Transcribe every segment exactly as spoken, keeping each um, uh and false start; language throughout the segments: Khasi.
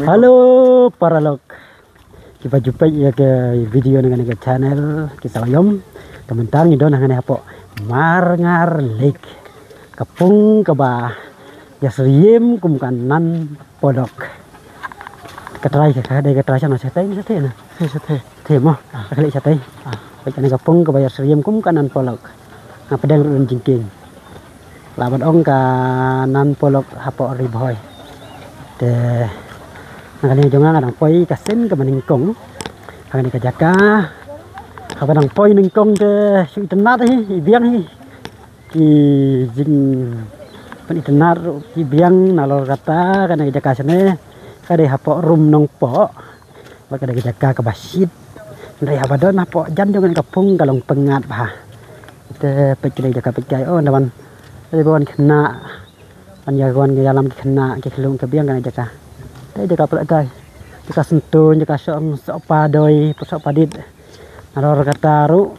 Hello paralok. Kiba ju peit ïa ka video na kane ka channel kita ïom. Ka mynta ngi don hangne hapoh Marngar Lake. Ka pung kaba ïasyriem kum ka Nan Polok. Ka trai ka dei ka trai shano shatei na shatei na. Shatei. Te mo, ka kali shatei. Peit kane ka pung kaba ïasyriem kum ka Nan Polok. Nga pdeng ruh don jingkieng. Lah ban ong ka Nan Polok hapoh Ri Bhoi. Te na kane jong nga nga dang poi ka sien kaba nyngkong. Ha kane ka jaka kaba dang poi nyngkong te shu itynnad hi i biang hi. Ki jingpynitynnad ruh ki biang nalor kata kane ka jaka shane ka dei hapoh Rum Nongpoh. Bad ka dei ka jaka kaba shit. Hynrei haba don hapoh jan jong kane ka pung ka long pyngngad bha. Te peit ka dei ka jaka peit kai oh nda ban. Ka dei ban khynnah. Ban ïa wan ka ïalam ki khynnah ki khyllung ka biang kane ka jaka. Te jaka pla dai. Jaka syntun jaka shong sohpa doi sohpa dit. Nalor kata ruh.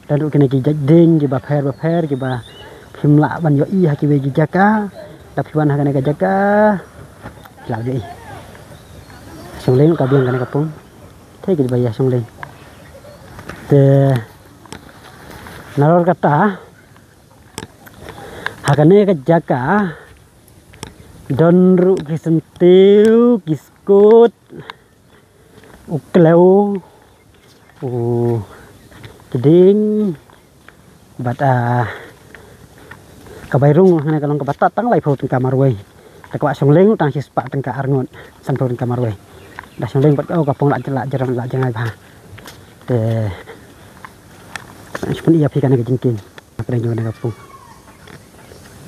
Don ruh kine ki jait dieng kiba pher ba pher kiba phim lah ban ïohi ha kiwei ki jaka. Da phi wan ha kane ka jaka phi lah ban ïohi. Shong leng ka biang kane ka pung. Te kiba ïa shong leng. Te nalor kata ha kane ka jaka don ruh ki syntiew ki skut. U kleu u kding bad ah, ka bai rung hane ka long kaba tat tang laiphew tyngka marwei. Te kaba shong leng tang shispah tyngka arngut sanphew tyngka marwei. Da shong leng bad ka pung la jela jerong la jengai bha. Te shpun ïa phi kane ka jingkieng. Pdeng jong kane ka pung.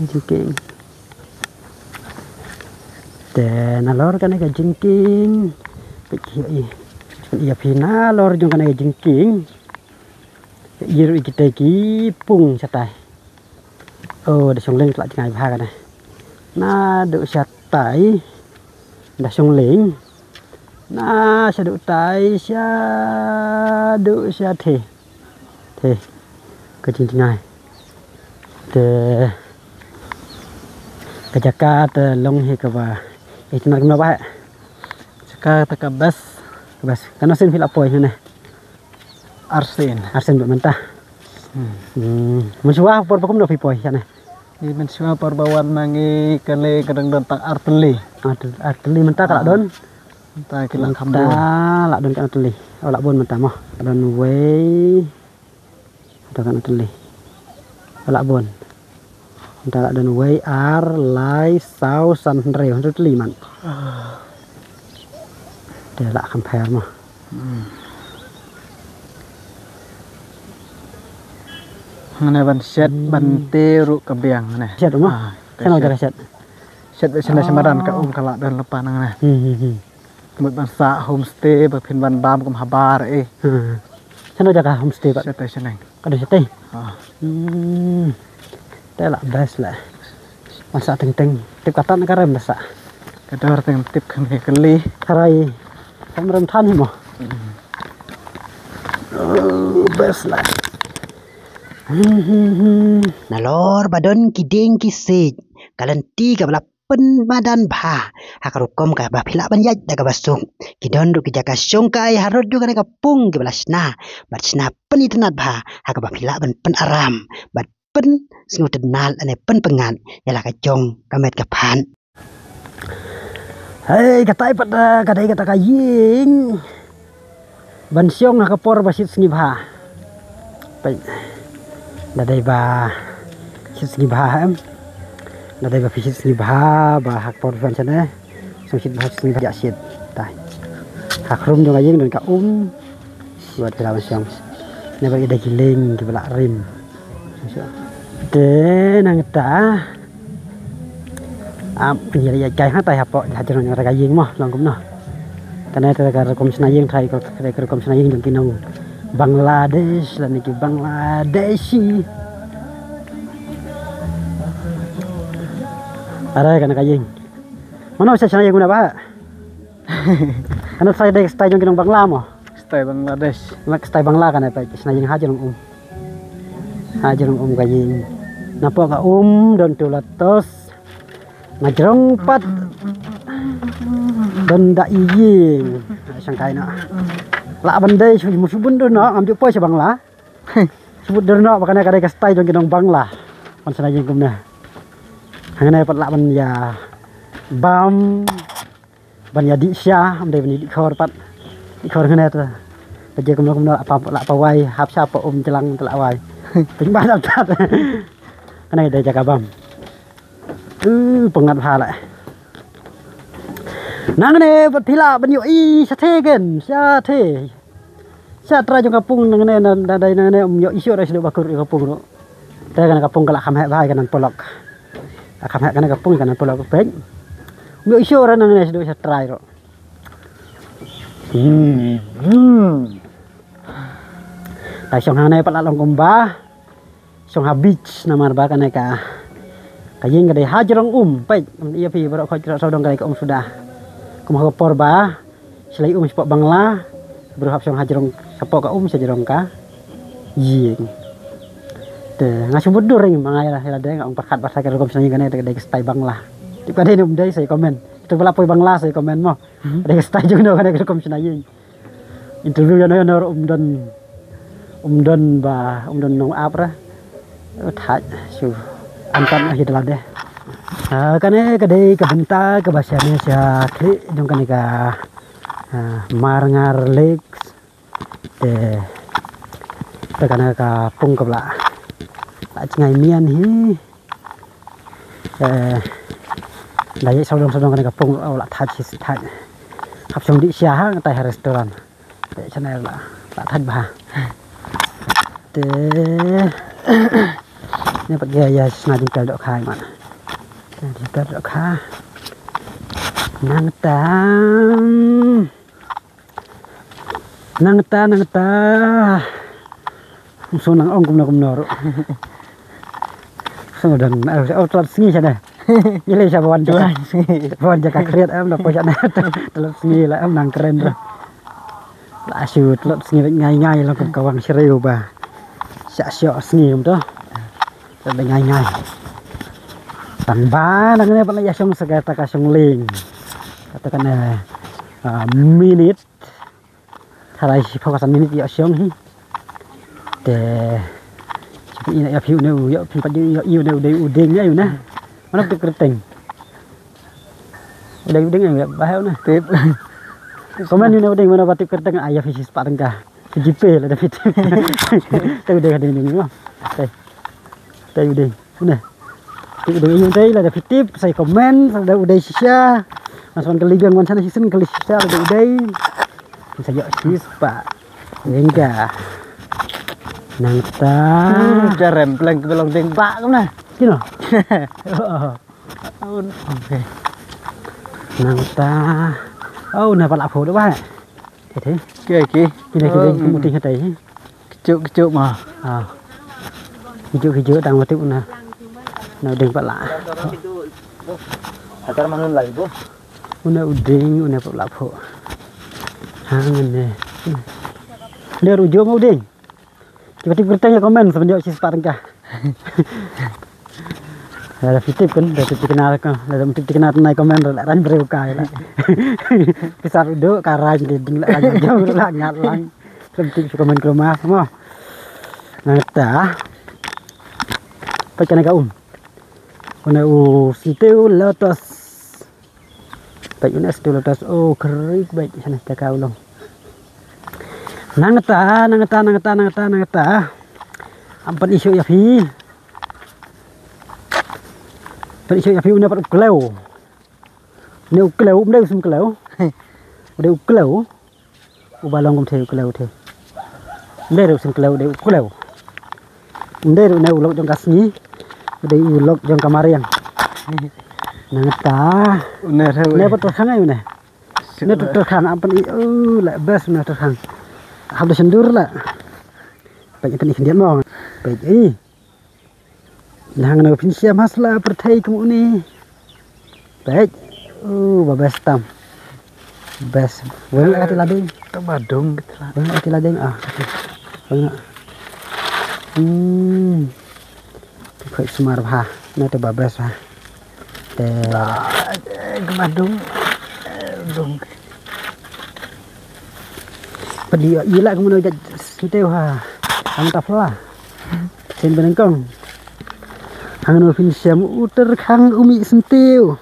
Jingkieng. Te nalor kane ka jingkieng. Peit ki ïa phi nalor jong kane ka jingkieng. Ïa ruh ïa kita ki pung shatai. Oh da shong leng tla jngai bha kane. Naduh shatai da shong leng. Na shaduh tai shaduh shathe. Te ka jingjngai te ka jaka te long hi kaba itynnad kumno ba. Jaka te ka best. Ka best. Katno sien phi la poi hane? Arsien. Arsien ba mynta. Hmm. Mynshuwa por ba kumno phi poi hane? Ngi mynshuwa por ba wan ma ngi kane ka dang don tang artylli. Artylli mynta ka la don. Mynta ki la kham don. Mynta la don ka artylli. Oh la bun mynta mo. La don wei. Mynta ka artylli. Oh la bun. Mynta la don wei ar lai saw san hynriew hynriew tylli man. Te la kham pher mo. Ngane ban shet ban te ruh ka biang ngane. Shet mo. Shet mo jaka shet. Shet ba shet na semadan ka um ka la don lepan ngane. Hmm hmm hmm. Mut ban sah homestay ba phin ban bam kum habar eh. Hmm. Shen jaka homestay ba? Shatei shaneng. Ka dei shatei. Hmm. Te la best la. Ban sah teng teng. Tip kata na ka rem ba sah. Ka dor teng tip kane kali. Tharai. Kam rem than hi mo. Oh, best la. Hmm, hmm, hmm. Nalor ba don ki dieng ki siej. Ka lynti kaba la pynmadan bha ha ka rukom kaba phi lah ban ïaid da kaba suk. Ki don ruh ki jaka shongkai harud jong kane ka pung kiba la shna bad shna pynitynnad bha ha kaba phi lah ban pynaram bad pynsngewtynnad lane pynpyngngad ïa la ka jong ka met ka phad. Hei, katai pat da ka dei kata ka ïing. Ban shong ha ka por ba shit sngi bha. Peit. Da dei ba shit sngi bha em. Da dei ba phi shit sngi bha ba ha ka por ban shane. Shong shit bha shit sngi bha ja shit. Tai. Ha khrum jong ka ïing don ka um. Wat phi la ban shong. Ne ba ida ki leng ki ba la rim. Te nangta. Am, ïa ïa kai ha tai hapoh ha jrong jong ka ïing mo long kumno. Kane te ka rukom shna ïing tai ko ka rukom shna ïing jong ki nong Bangladesh lane ki Bangladeshi. Are kane ka ïing. Mano sa shna ïing mano ba? Kane sa dei style jong ki nong Bangla mo. Style Bangladesh. Mak style Bangla kane pa shna ïing ha jrong um. Ha jrong um ka ïing. Napoh ka um don tu latos. Nga jrong pat. Don da iying. Shangkai na. Lah ban dei shu shu bun don na ngam ju poi sha Bangla. Shu bun don na ba kane ka dei ka style jong ki nong Bangla. Ban sana jing kumne. Hangne pat lah ban ïa bam. Ban ïa dih sha, am dei ban ïa dih khor pat. Dih khor ngane ta. Paje kumno kumno apa la pawai hap sha pa um jlang ta la wai. Pynban tat. Kane dei jaka bam. Uh, pengat bha la. Nangne pat phi lah ban ïoh i sha the gen, sha the. Sha trai jong ka pung nangne na dei nangne um ïoh i shuh ra shuh ba kur ka pung ro. Te kane ka pung ka la kham heh bha ka nan polok. Ka kham heh kane ka pung ka nan polok pek. Um ïoh i shuh ra nangne shuh sha trai ro. Hmm. Hmm. Ta shong hangne pat la long kumba. Shong ha beach namar ba kane ka. Ka ïing ka dei ha jrong um pek. Ïa phi baroh khoit jrong sawdong ka dei ka um suda. Kum ha ka por ba. Shlei um shapoh Bangla. Bru hap shong ha jrong shapoh ka um sha jrong ka ïing. Te nga shu mut dur ring ma nga ïa la dei nga ong pyrkhat ba sa ka rukom shna ïing kane te ka dei ka style Bangla. Tip ka dei ne um dei sa comment. Te ba la poi Bangla sa comment mo. Ka dei ka style jong no kane ka rukom shna ïing. Interview ïa no ïa no um don um don ba um don nong ap ra. Thaj shu antan hi da la dei. Ah, kane ka dei ka bynta kaba shane sha khlieh jong kane ka, ah, Marngar Lakes. Te, te kane ka pung kaba la, la jngai mian hi. Eh, la ïa sawdong sawdong kane ka pung, oh, la thaj hi thaj. Hap shong dih sha ha ngatai ha restaurant. Te channel la, la thaj bha. Te, ne pat ïa ïa sna jingpel dohkha man. Jingpel dohkha. Nangta. Nangta, nangta. Shu nang ong kumno kumno ruh. Shu dang, oh, tlot sngi shane. Ïalei sha ba wan jaka. Ba wan jaka khriat em da poi shane. Tlot sngi la em nang kren ruh. La shu tlot sngi bad ngai ngai long kum ka wang shriew ba. Sha sha sngi kumto. Te dei ngai ngai. Tang ba nangne pat la ïa shong sa kata ka shong lieng. Kata kane, ah, minit. Tharai shiphew ka san minit ïa shong hi. Te ïa phi une u ïa phi pat ïa u ding ïa une. Mana tip kyrteng. U dei u ding ïa ba heu na. Tip. Comment une u ding mana ba tip kyrteng ïa phi shi spah tyngka. Phi jipe la da phi tip. Te u dei ka ding ding. Te. Te u dei. Une. Te u dei u dei la da phi tip sa comment sa da u dei shisha. Mas wan kali biang wan sana sisin kali shisha la da u dei. Sa ïoh shi spah. Engka. Nangta. Jarem pleng ke belong ding bak na. Kino. Nangta. Oh, na pala photo ba. Te te. Ke ke. Kine kine ku muting hatai. Kichu kichu ma. Ah. Kichu kichu tang mati una. Na ding pala. Atar manun lai bo. Una u ding una pala pho. Hang ne. Der ujo ma u ding. Tiba tiba kerteng ya komen semenjak si sepat tengkah. Lada fitip kan, lada fitip kena kan, lada fitip kena tenai komen la ran breu kai la. Pisar udu ka ran ke ding la ran jauh la ngat lang. Lada fitip komen ke rumah semua. Nangta. Pakai ka um. Kena u sentiu lotos. Baik unas tu lotos. Oh, kerik baik sana cakau long. Nangta, nangta, nangta, nangta, nangta. Ampan isu ya phi. Pan isu ya phi una pat ukleu. Ni ukleu, um dei usum kleu. Udah ukleu. Uba long kum thei u kleu thei. Ndei ruh sing kleu dei u kleu. Ndei ruh ne u lok jong ka sngi. Dei u lok jong ka mariang. Nangta. Une ruh. Ne pa terkhang ai une. Ne tu terkhang ampan i u la bes une terkhang. Hab da sendur la. Pek ipan i khyndiat mo. Pek i. Nang no phin siam ha sla pyrthei kum une. Peit. Uh, ba best tam. Best. Weng ati lading. To ba dong kita la. Weng ati lading ah. Weng. Hmm. Khoi smar bha. Na to ba best bha. Eh, kema dung. Eh, dung. Padi ïa la kemano jait sente ha. Ang ta phla. Sien ba nyngkong. Hangno phin shem u tyrkhang u mih sente.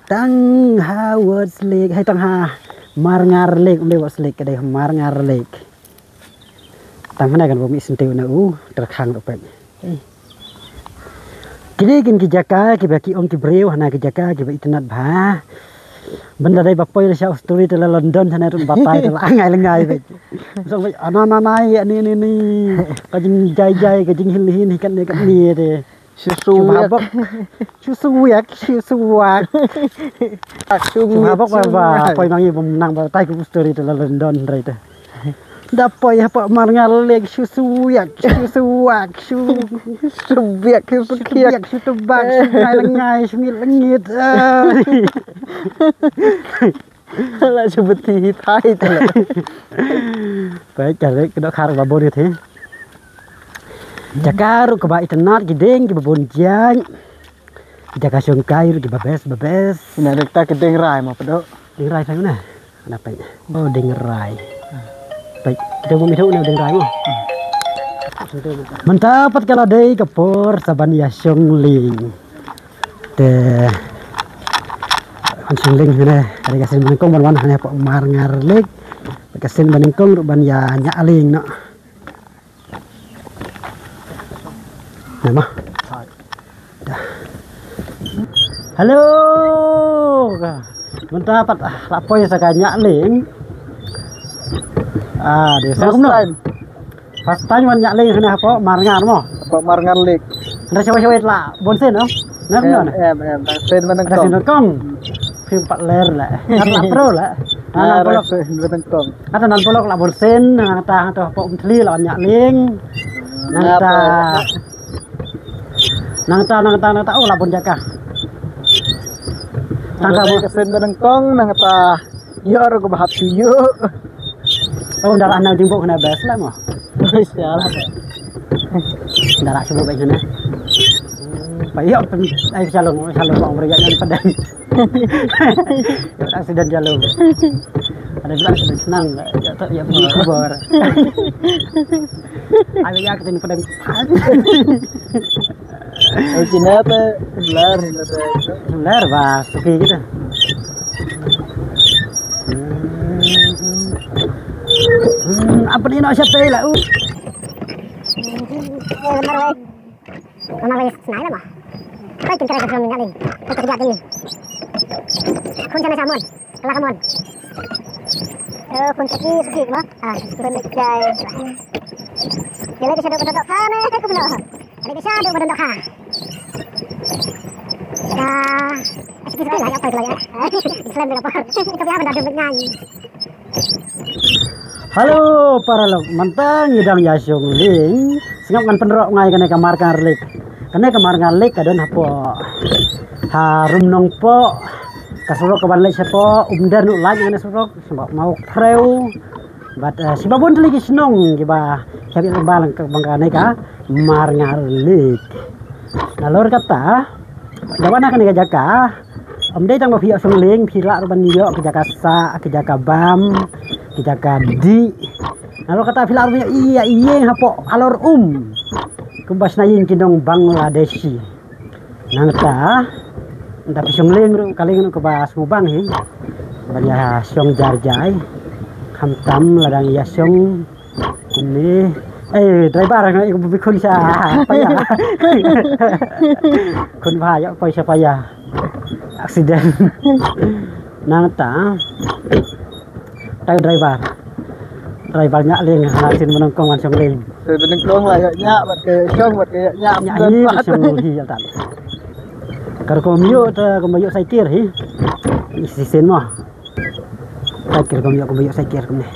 Tang ha Woods Lake, hai tang ha Marngar Lake, ym dei Woods Lake, ka dei Marngar Lake. Tang hana kan ba mih sente na u tyrkhang ruh peit. Ki dei kin ki jaka kiba ki ong ki briew hana ki jaka kiba itynnat bha. Ban da dei ba poi la sha Australia te la London hana ruh batai te la angai lengai peit. Song peit ana na nai ni ni ni. Ka jingjai jai ka jinghil hin hi kan ne kan ni te. Shu shu Shu wiak. Habok. Shu shu wiak, shu shu wak. Shu Shu habok ba ba poi mangi bum nang ba tai ku story te la London rai te. Da poi ha pa Marngar Lake shu shu wiak, shu shu wak, shu Shu biak shu shu biak. Biak, shu tebak, shu ngai lengai, shu ngit lengit. Ah. La shu beti hi thai te la. Peit ka lek dok khar ba bun hi. Jaka ruh kaba itynnat ki ding kiba bun jait. Jaka shongkai ruh kiba best ba best. Ina dek ta ki ding rai ma pdo. Ding rai sai mana? Ada peit. Oh, ding rai. Peit, kita bum itu na ding rai mo. Mynta pat ka la dei ka por sa ban ïa shong lieng. Te ban shong lieng hane, ka dei ka sien ba nyngkong ban wan hane pa Marngar Lake. Ka sien ba nyngkong ruh ban ïa ñiah lieng noh. Nama? Hello. Mynta pat, ah, la poi sa ka ñiah lieng. Ah, dei sa kumno? First time. First time wan ñiah lieng hana hapoh Marngar mo. Hapoh Marngar Lake. Hana shawei shawei la bun sien no. Na kumno na? Em, em, em, sien ba nyngkong. Hana sien ba nyngkong. Phim pat ler la. Hana la pro la. Hana la pro. Sien ba nyngkong. Kata nan polok la bun sien, nangta hangto hapoh Umthli la wan ñiah lieng. Nangta, nangta, nangta, nangta, oh, la bun jaka. Nangta ka sien ba nyngkong, nangta ïoh ruh ba hap ïoh. Oh, da la na jingbok na best la mo. Best ya la. Da la shu bok best na. Pa ïoh pyn, ai shalong, shalong ko ong beri jan padan. Ïa, accident jalo. Ada pula accident senang, ïa, tak, ïa, pergi kubur. Ada ïa, kita ni pedang. Oh, Cina te, lar, lar, lar, bah, suki kita. Hmm, apa ni nak syatai lah, uh. Lamar wei snai la ma. Kai kin krai ka drum ngali. Kai ka dia ni. Khun chana chamon. Kala kamon. Eh, khun chaki suki ma. Ah, khun chai. Dia lagi shadow betul kha ne, aku belum. Ada shadow betul kha. Dah. Suki suki lah, apa lagi? Islam dengan apa? Tapi apa dah drum ngai. Hello paralok, mynta ngi dang ïa shong lieng. Sngap ngan pynroh ngai kane ka Marngar Lake. Kane ka Marngar Lake ka don hapoh Harum Nongpoh. Ka surok ka ban leit shapoh Umden u lait kane surok sngap Mawkhrew. Bad, eh, shiba bun tylli ki shnong kiba shap ïa ba lang ka bang kane ka Marngar Lake. Nalor kata, jawan na kane ka jaka, ym dei tang ba phi ïoh shong lieng, phi lah ruh ban ïoh ki jaka sah, ki jaka bam, ki jaka dih. Nalor kata phi lah ruh ban ïoh ïa ïing hapoh halor um. Kumba shna ïing ki nong Bangladeshi. Nangta, nda phi shong lieng ruh, ka lieng ruh kaba sngewbang hi. Ban ïa shong jar jai. Khamtam lada ngi ïa shong Kumne. Eh, driver, nga ikut bikun sha paya. Kun ba ya poi sha paya. Accident. Nangta. Tai driver. Driver ñiah lieng, na sien ba nyngkong wan shong lieng. Sien ba nyngkong la ïa ñiah, bad ka shong, bad ka ïa ñiah. Ñiah hi, shong hi ïa tan. Kar ko mio ta, ko mio saikir hi. Isi sien mo. Saikir kumne, kumne, saikir kumne.